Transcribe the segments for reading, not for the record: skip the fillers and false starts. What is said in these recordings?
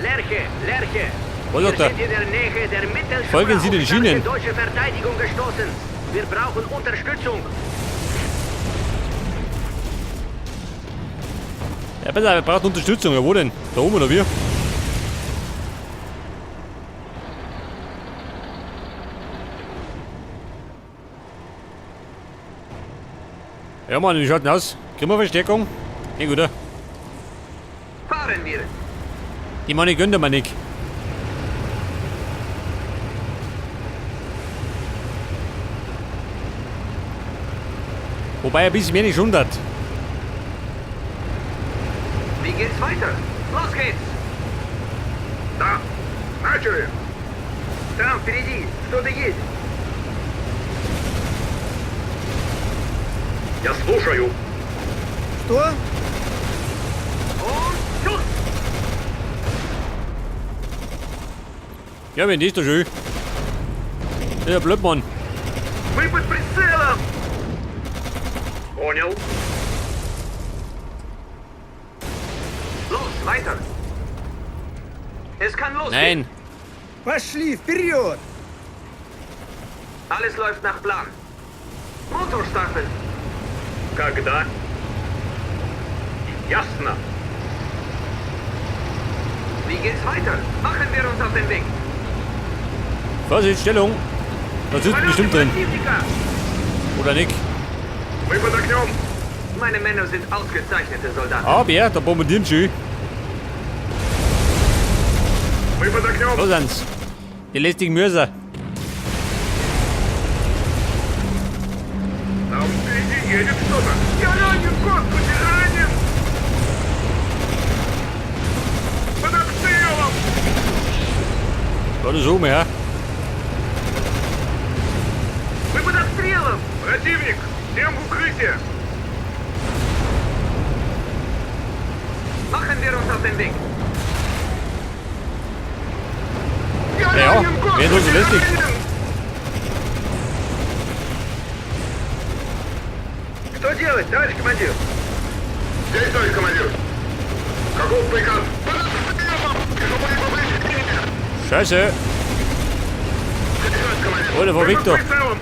Lerche, Lerche. Was Wir sagt er? sind in der Nähe der mittelschwer Folgen Sie den auf starke Schienen. deutsche Verteidigung gestoßen. Wir brauchen Unterstützung. Ja, pass auf, wir brauchen Unterstützung. Ja, wo denn? Da oben oder wir? Ja, Mann, wie schaut denn aus? Kriegen wir Verstärkung? Ja, gut, oder? Fahren wir. Die Mann, gönnt mir nicht. Wobei ein bisschen mehr nicht wundert. Wie geht's weiter? Los geht's! Да. Начали. Там впереди что-то есть. Я слушаю. Что? Und Schuss! Ja, wenn das doch schön. Ja, blöd, Mann. Мы под прицелом! Понял. Los, weiter! Es kann losgehen. Nein. Пошли вперед! Alles läuft nach Plan. Motor starten. Когда? Ясно. Wie geht's weiter? Machen wir uns auf den Weg. Vorsicht, Stellung. Da sitzt Verlassen bestimmt drin. Противника! Oder nicht? Мы под огнем. Meine Männer sind ausgezeichnete Soldaten. Aber ja, da bombardieren sie. Мы под огнем. Da sind's. Die lästigen Mörser. Там впереди едет что-то. Я ранен, господи, ранен! Под обстрелом! Da ist oben, ja. Мы под обстрелом! Противник! Всем в укрытие! Machen wir uns auf den Weg. Я Ja, ранен, wer господи, so lästig? ранен! Что делать, товарищ командир? Здесь, товарищ командир. Каков приказ? Под обстрелом! Вижу бои повреждения! Scheiße. Здесь, товарищ командир. Alter, wo Мы Victor? под прицелом!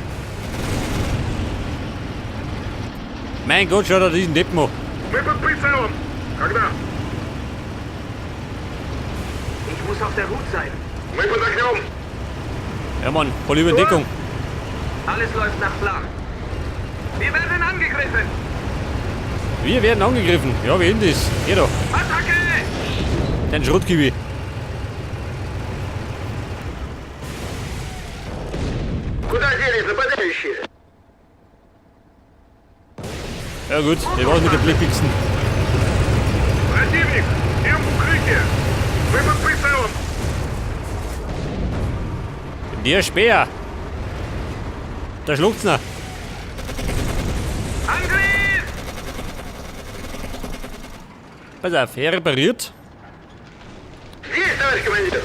Mein Gott, schau dir diesen Deppen an. Мы под прицелом! Когда? Ich muss auf der Hut sein. Мы под огнем! Ja, Mann, voll über Deckung. Alles läuft nach Plan. Wir werden angegriffen. Wir werden angegriffen. Ja, wie ist das? Geh doch. Attacke! Dein Schrottkiwi. Куда делись нападающие? Ja gut, der war's mit den Blickpixen. Противник! Всем в укрытие! Мы под прицелом! Der Speer. Da schluckt's noch. Angriff! Pass auf, er repariert. Здесь, товарищ командир.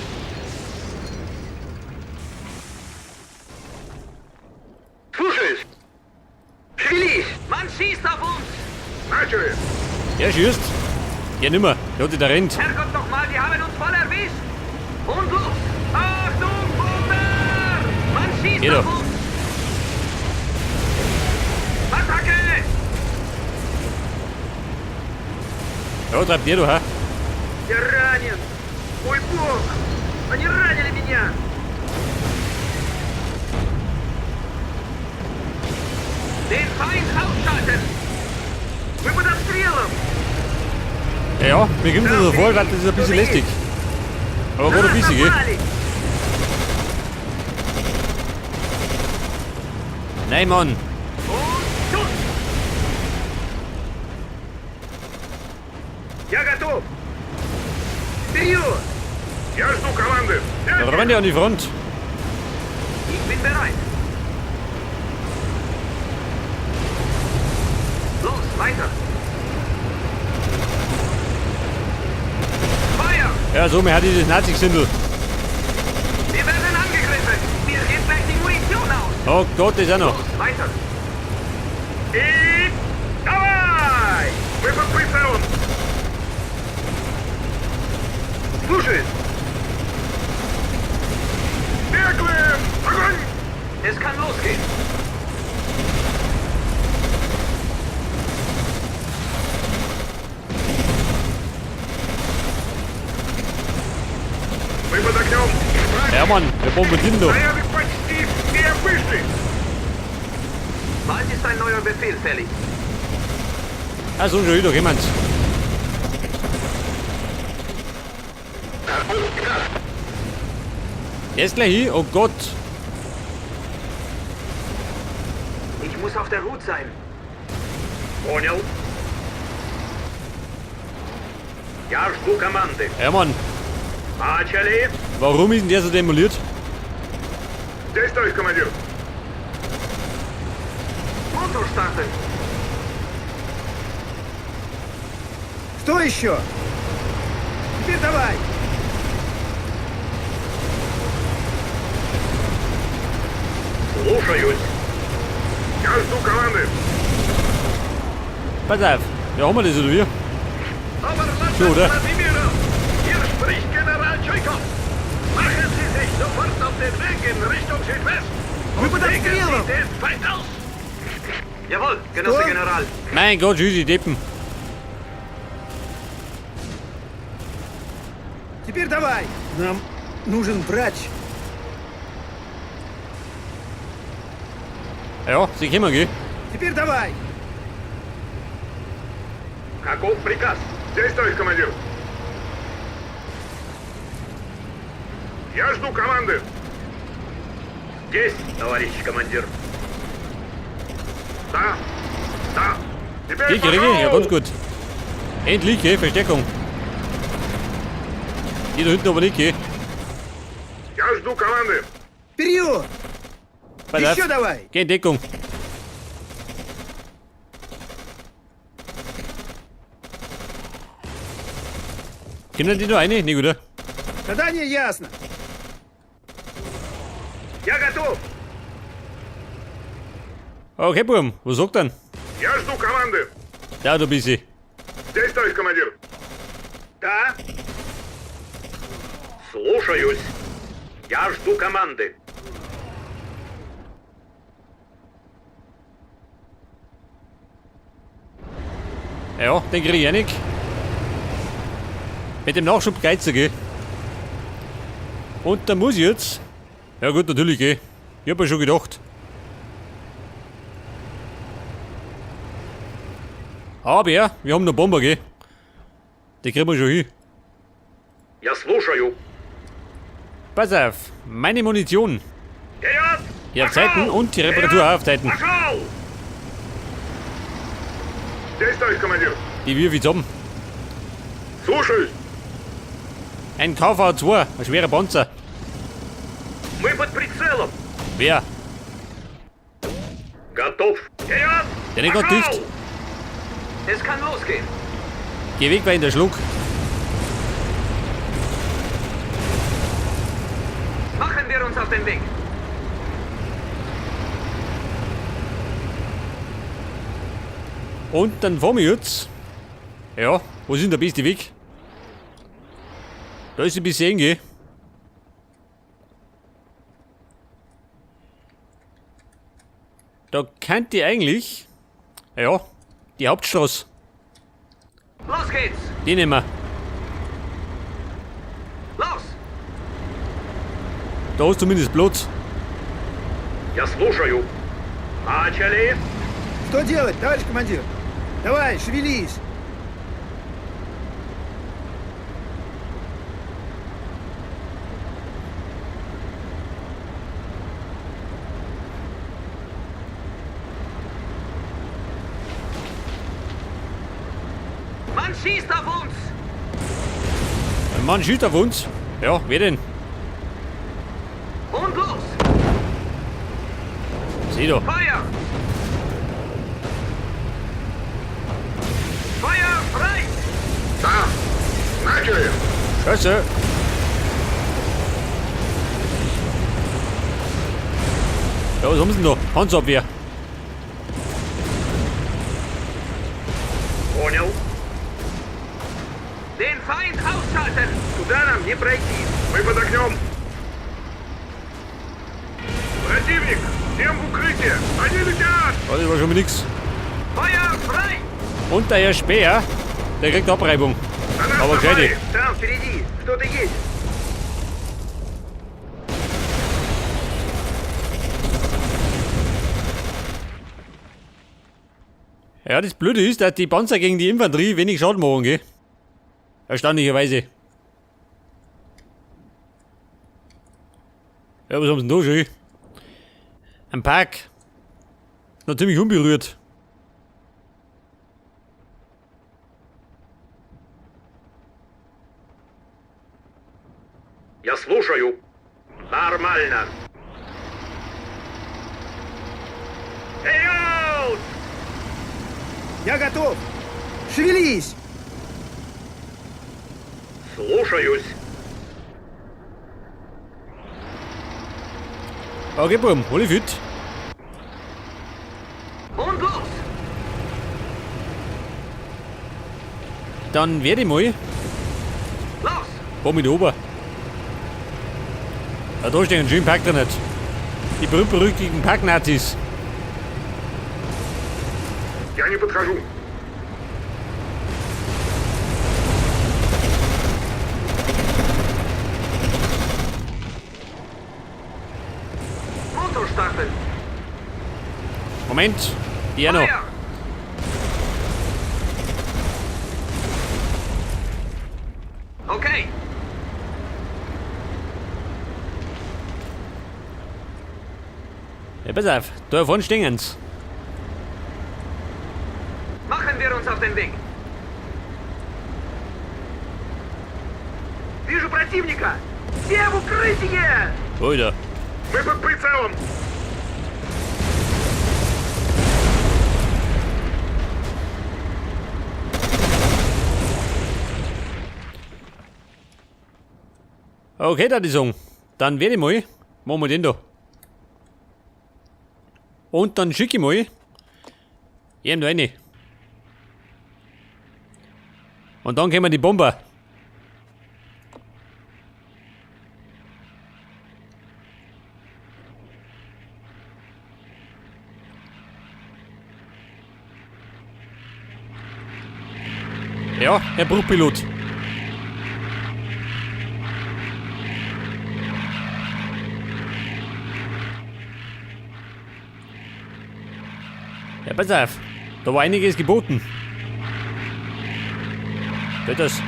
Слушаюсь. Шевелись. Man schießt auf uns! Начали! Der schießt. Ja, nimmer. Der hat sich da rennt. Herrgott nochmal, die haben uns voll erwischt! Und los! Achtung, Bomber! Man schießt Geh auf doch. uns! Attacke! Ja, treibt der du, hä? Я ранен! Мой бог! Они ранили меня! Den Feind ausschalten! Мы под обстрелом! Ja, ja, mir kommt das so vor, grad, das ist ein bisschen lästig. Aber gerade ein bisschen, gell? Напали! Nein, Mann. Und Schuss! Я готов. Вперед! Я жду команды! Da rennt der an die Front. Ich bin bereit. Los, weiter. Feuer! Ja, so, mir hat dieses Nazi-Gesindel. Wir werden angegriffen. Mir geht gleich die Munition aus. Oh Gott, das auch noch. Los, weiter. И... Давай! Мы под прицелом! Слушаюсь. Реквием! Огонь! Es kann losgehen. Мы под огнем! Ja, Mann, wir bombardieren doch. Снаряды почти все вышли! Bald ist ein neuer Befehl fällig. Also schon wieder jemand. Der ist gleich hier. Oh Gott. Ich muss auf der Hut sein. Понял. Я жду команды. Ja, Mann. Начали. Warum ist denn der so demoliert? Здесь, товарищ командир! Motor starten. Что еще? Теперь давай! Слушаюсь. Я жду команды! Pass auf. Ja, haben wir das oder wie? Oberleutnant So, oder? Wladimirow, hier spricht General Tschuikow. Machen Sie sich sofort auf den Weg in Richtung Südwest. Мы Und под legen Sie обстрелом! den Feind aus. Jawohl, Genosse Что? General. Mein Gott, schieß die Deppen. Теперь давай! Нам нужен врач. Ja, sie kommen, gell? Теперь давай! Каков приказ? Здесь, товарищ командир! Я жду команды! Здесь, товарищ командир. Да! Да! Теперь Die kriege ich, ja, пошел! ganz gut. Endlich, gell? Verstärkung. Die da hinten aber nicht, gell? Я жду команды! Вперед! Pass auf. Еще давай! Geh in Deckung. Können die da rein? Nee, oder? Задание ясно. Я готов. Okay, Burm, was sagt denn? Я жду команды! Da, du bist sie. Здесь, товарищ командир! Да. Слушаюсь. Я жду команды. Ja, den krieg ich auch nicht. Mit dem Nachschub Geizer, gell? Und dann muss ich jetzt. Ja gut, natürlich, gell? Ich hab ja schon gedacht. Aber wir haben noch Bomber, gell? Die kriegen wir schon hin. Я слушаю. Pass auf, meine Munition. Вперед! Die auf Zeiten und die Reparatur auch auf Zeiten. Пошел! Здесь, товарищ командир! Die wirf ich zusammen. Слушаюсь! Ein KV-2, ein schwerer Panzer. Мы под прицелом. Wer? Готов. Вперед! Der nicht grad Пошел! dicht. Es kann losgehen. Geh weg, weil in der Schluck. Machen wir uns auf den Weg. Und dann fahren wir jetzt. Ja, wo ist denn der beste Weg? Da ist ein bisschen eng, gell? Da könnte ich eigentlich. Ja, die Hauptstraße. Los geht's. Die nehmen wir. Los! Da ist zumindest Platz. Я слушаю. Начали. Что делать, товарищ командир? Давай, шевелись! Man schießt auf uns! Ein Mann schießt auf uns. Ja, wer denn? Und los! Sieh doch. Feuer! Feuer frei! Да! Начали! Scheiße. Ja, was haben sie denn da? Panzerabwehr. Понял. Den Feind ausschalten! Туда нам не пройти. Мы под огнем! Противник! Всем в укрытие! Они летят! Oh, das war schon mal nix. Feuer frei! Und der Herr Speer, der kriegt Abreibung. На нас Aber напали! gescheite. Там впереди кто-то едет. Ja, das Blöde ist, dass die Panzer gegen die Infanterie wenig Schaden machen, gell? Erstaunlicherweise. Ja, was haben sie denn da schon? Ein Park. Noch ziemlich unberührt. Я слушаю. Нормально. Вперед! Я готов! Шевелись! Слушаюсь. Okay, Buben, alle fit. Und los! Dann werde ich mal. Los! Wo mit oben. Ja, da steht ein schöner Park drin. Die berühmt-berüchtigten Park-Nazis. Я не подхожу. Motor starten! Moment, die auch noch. Feuer! Okay, Ja, pass auf, da vorne stehen sie. machen wir uns auf den Weg. Вижу противника! Все в укрытие! Alter. Мы под прицелом! Okay, da die sagen. Dann werde ich mal. Machen wir den da. Und dann schicke ich mal. Ihm da rein. Und dann kommen die Bomber. Ja, Herr Bruchpilot. Ja, pass auf. Da war einiges geboten. Geht das?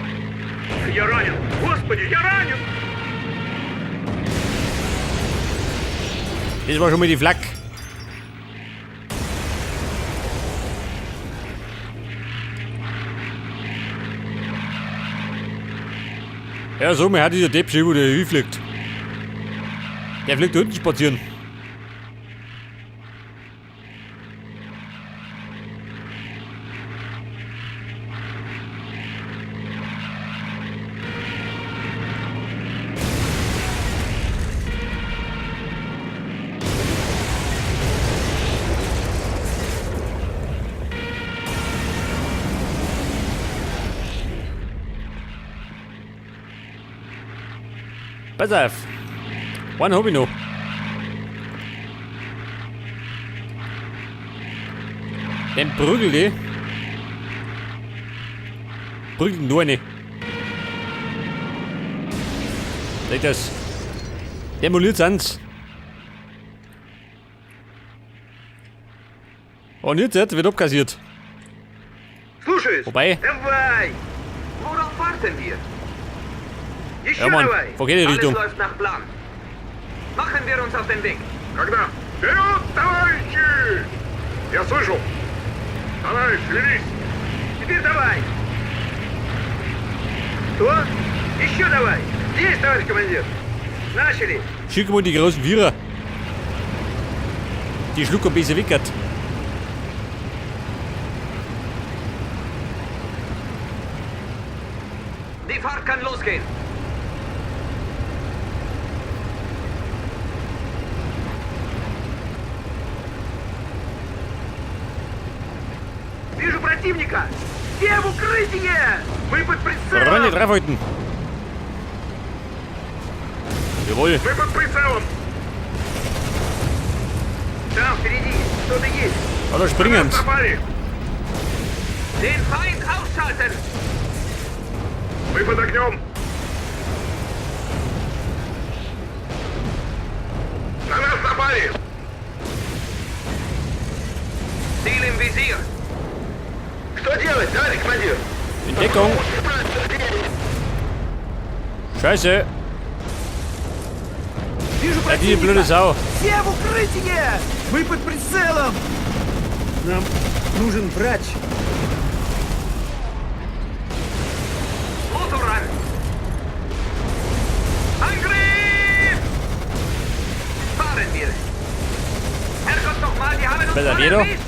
Я ранен! Господи, я ранен! Das war schon mal die Flak. Ja, so, mir hat dieser Depp schon, wo der hinfliegt. Der fliegt unten spazieren. Pass auf. Einen hab ich noch. Den prügel ich. Prügeln nur eine. Seht das? Demoliert sind's. Und jetzt wird abkassiert. Слушаюсь! Wobei- Давай! Worauf warten wir? Еще Ja, Mann, давай! verkehrte Alles Richtung. läuft nach Plan. Machen wir uns auf den Weg. Когда? Вперед, товарищи! Я слышу! Давай, шевелись! Теперь давай! Что? Еще давай! Есть, товарищ командир! Начали! Schick mal die großen Vierer. Die schlucken besser weg. Die Fahrt kann losgehen. Вижу противника! Все в укрытие! Мы под прицелом! Reine draufhalten. Jawohl. Мы под прицелом! Там впереди что-то есть. Oder springen sie. Напали! Den Feind ausschalten! Мы под огнем! На нас напали! Ziel im Visier. Что делать, товарищ командир? In Deckung. Scheiße. Вижу Ja, die противника! blöde Sau. Все в укрытие! Мы под прицелом! Нам нужен врач. Motor an! Angriff! Fahren wir! Herrgott nochmal, die haben uns Besser voll wieder. erwischt!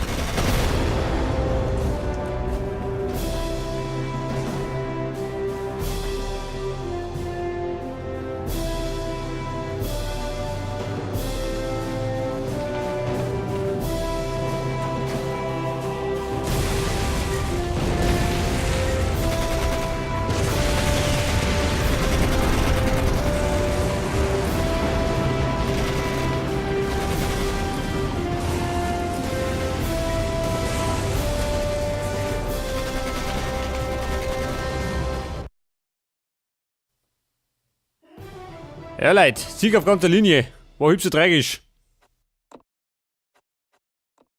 Ja, Leute, Sieg auf ganzer Linie. War hübsch tragisch.